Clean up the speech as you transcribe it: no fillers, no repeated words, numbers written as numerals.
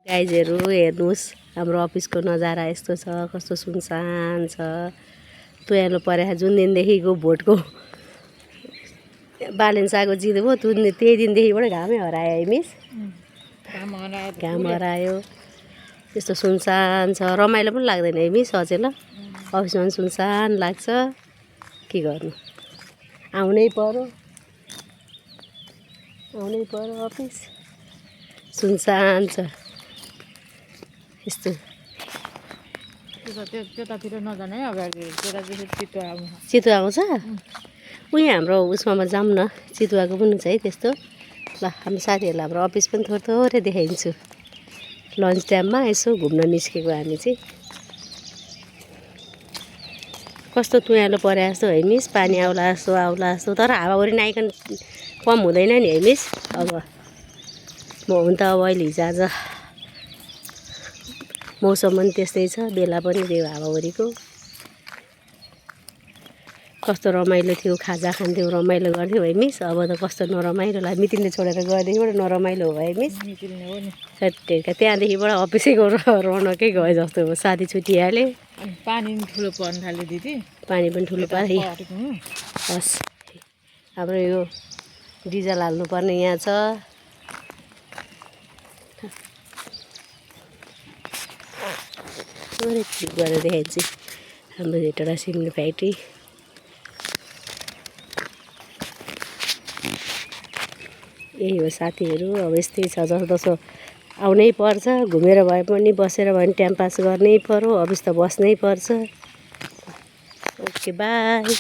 गाइजहरू हेर्नुहोस् हाम्रो अफिसको नजारा यस्तो छ, कस्तो सुनसान छ। तुयालो परेको जुन दिनदेखिको भोटको बालेन्साको जित्यो त्यही दिनदेखिबाट घामै हरायो है मिस। घाम हरायो, यस्तो सुनसान छ, रमाइलो पनि लाग्दैन है मिस अचेल। अफिसमा पनि सुनसान लाग्छ, के गर्नु, आउनै पर्यो अफिस। सुनसान छ यस्तो। त्यतातिर नजाने अगाडि चितुवा आउँछ उयो हाम्रो उसमा जाऊँ न, चितुवाको पनि छ है त्यस्तो। ल हाम्रो साथीहरूलाई हाम्रो अफिस पनि थोरै थोरै देखाइदिन्छु। लन्च टाइममा यसो घुम्न निस्केको हामी चाहिँ। कस्तो तुयालो परे जस्तो है मिस, पानी आउला जस्तो तर हावाहुरी नआइकन कम हुँदैन नि है मिस। अब हुन त अब अहिले हिजोआज मौसम पनि त्यस्तै छ, बेला पनि त्यो हावाहुरीको। कस्तो रमाइलो थियो, खाजा खान्थ्यौँ, रमाइलो गर्थ्यौँ है मिस। अब त कस्तो नरमाइलो लाग्यो, मिटिङले छोडेर गएदेखिबाट नरमाइलो हो है मिस। त्यहाँदेखिबाट अफिसैको रौनकै गयो जस्तो हो। साथी छुट्टिहाले, पानी ठुलो पर्न थाल्यो दिदी। पानी पनि ठुलो पर्यो। हस्, हाम्रो यो डिजल हाल्नुपर्ने यहाँ छ। थोरै क्लिक गरेर देखाइदिन्छु हाम्रो हेटौँडा सिमेन्ट फ्याक्ट्री। यही हो साथीहरू, अब यस्तै छ जसो आउनै पर्छ। घुमेर भए पनि बसेर भए पनि टाइम पास गर्नै पर्यो, अफिस त बस्नै पर्छ। Okay by.